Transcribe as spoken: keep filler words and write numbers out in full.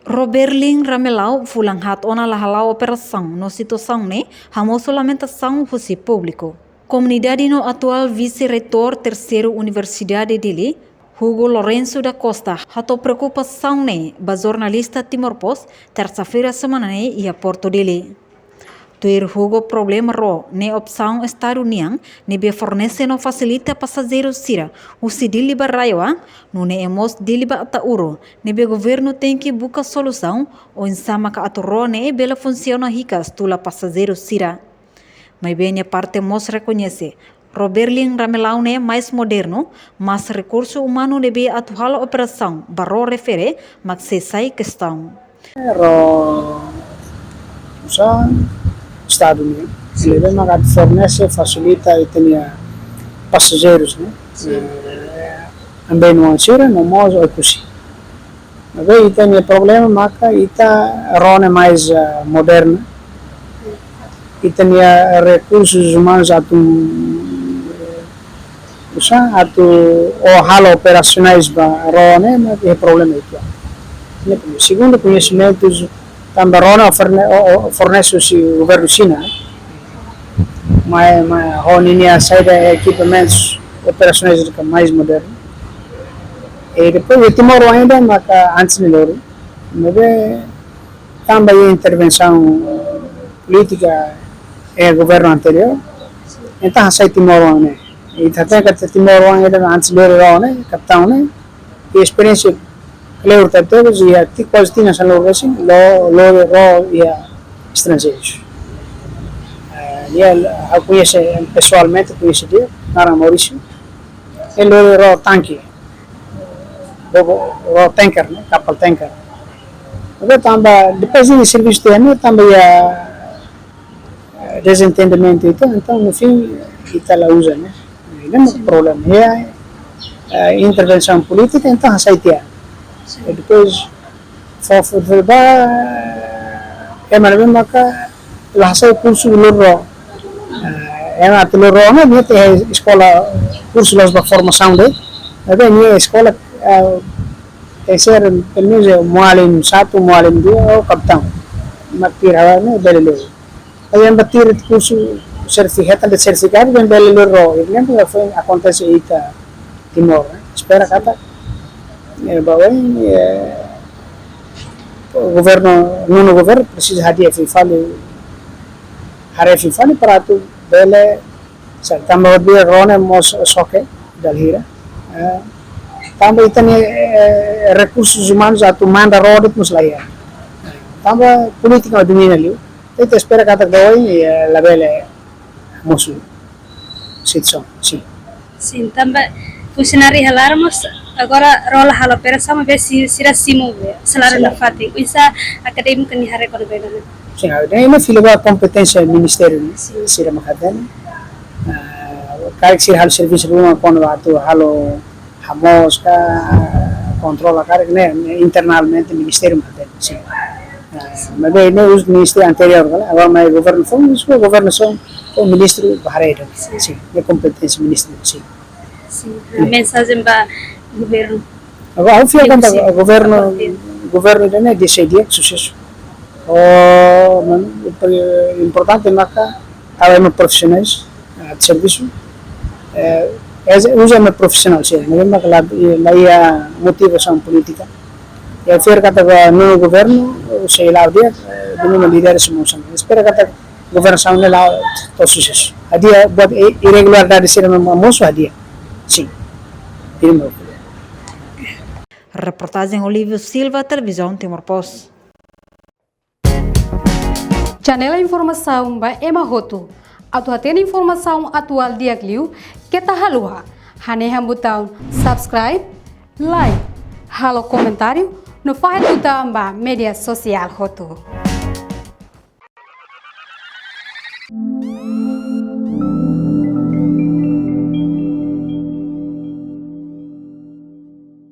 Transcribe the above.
Roberlin Ramelau fulan haat ona la hala'o operasaun no situasaun ne'e hamosu lamentasaun husi públiku. Komunidade no atuál vise-reitór Terseiru Universidade Dili, Hugo Lourenço da Costa, hato'o preokupasaun ne'e ba jornalista Timor Post, tersa-feira semana ne'e iha Portu Dili. Tuir Hugo, problema ró ne'e opsaun Estadu nian ne'ebé fornese no fasilita pasajeiru sira husi Dili ba RAEOA, nune'e mós Dili ba Ataúro, ne'ebé governu tenke buka solusaun oinsá maka atu ró ne'e bele funsiona hikas tula pasajeiru sira. Maibé nia parte mós rekoñese, Roberlin Ramelau ne'e mais modernu, mas rekursu umanu ne'ebé atu halo operasaun ba ró refere mak sei sai kestaun. Ró, uza Estadu nian, ne'ebé maka atu fornese, fasilita ita-nia pasajeirus, ne'e? Sin. Eh, Ambenu-oan sira, no mós Oekusi. Maibé ita-nia problema maka ita ró ne'e mais, eh, moderna. Ita-nia rekursus umanus atu, eh, uza atu halo operasionais ba ró ne'e, maibé problema ita. Ne'e primeiru. Segundu, koñesimentus tanba ró ne'e forne-, o, o, fornese husi governu Xina. Mai, mai, ho ninia saida ekipamentus operasionais mais modernu. I depois, iha Timor oan ida maka antes ne'e lori. Maibé tanba iha intervensaun polítika iha governu anteriór, entaun hasai Timor oan ne'e. Ita hatene katak Timor oan ida antes lori ró ne'e, kaptaun ne'e, iha esperiénsia kleur tebes, iha ti-, kuaze tinan sanulu-resin, lo-, lori ró iha estranjeirus. Eh, nia, ha'u koñese pesoalmente, koñese di'ak, naran Maurício. Nia lori ró tanke, bobo, ró tanker, ne'e, kapal tanker. Maibé tanba, depois de servisu tiha ne'e, tanba iha, eh, dezentendimentu entaun, entaun, no fim, ita la uza, ne'e? Ne'e mak problema. Iha, eh, intervensaun polítika, entaun, hasai tiha. I depois, fó, fó, fó ba, ema ne'ebé maka la hasai kursu lori ró. Eh, ema atu lori ró ne'e, nia tenke eskola kursu loos ba formasaun de'it. Maibé nia eskola, eh, tenke ser, pelumenus, eh, muallim satu, muallim dua, ou kaptaun. Mak tuir ha'u ne'e bele lori. Maibé ema tuir kursu sertifi-, hetan de'it sertifikadu, bele lori ró. Ida-ne'e maka foin akontese iha Timor, ne'e? Espera katak, eh, ba oin, eh, governu, nonu governu presiza hadi'a fali, haree fali para atu bele, sa, tanba hodi ró ne'e mós xoke dala hira. Eh, tanba ita-nia, eh, rekursus umanus atu manda ró de'it mós la iha. Eh, tanba polítika domina liu. Ita espera katak ba oin, eh, labele mosu situasaun, sin. Sin, tanba funsionáriu iha laran mós agora ró la halo operasaun, maibé si-, sira simu be saláriu. Saláriu. Nafatin. Oinsá akadémiku nia haree kona-ba ida-ne'e? Sin, ah, ne'e fila ba kompeténsia ministériu, ne'e? Sin. Sira mak hatene. Ah, karik sira halo servisu ruma kona-ba atu halo hamoos ka, kontrola karik ne'e, ne'e internamente ministériu mak hatene, sin. Ah, maibé ne'e uza ministériu anteriór, ka lae? Agora mai governu foun, uza governu foun, foun ministru ba haree de'it. Sin. Sin, ne'e kompeténsia ministru, sin. Sin. Sin. Mensajen ba governu. Agora, ha'u fiar katak governu, governu ida-ne'e sei di'ak, susesu. Oh, man, importante maka tau ema profisionais, ah, servisu. Eh, es-, uza ema profisionál, sin. Maibé maka la, la iha motivasaun polítika. I ha'u fiar katak nonu governu, sei la'o di'ak, eh, duni ema líder semua sama. Espera katak governasaun ne'e la'o to'o susesu. Hadi'a buat i-, irregularidade sira ne'ebé mosu hadi'a. Sin. Ini mau. Reportajen Olívio Silva, Televizaun Timor Post. Janela informasaun ba ema hotu. Atu hatene informasaun atuál di'ak liu, keta haluha hanehan butaun subscribe, like, halo komentáriu, no fahe tutan ba média sosiál hotu.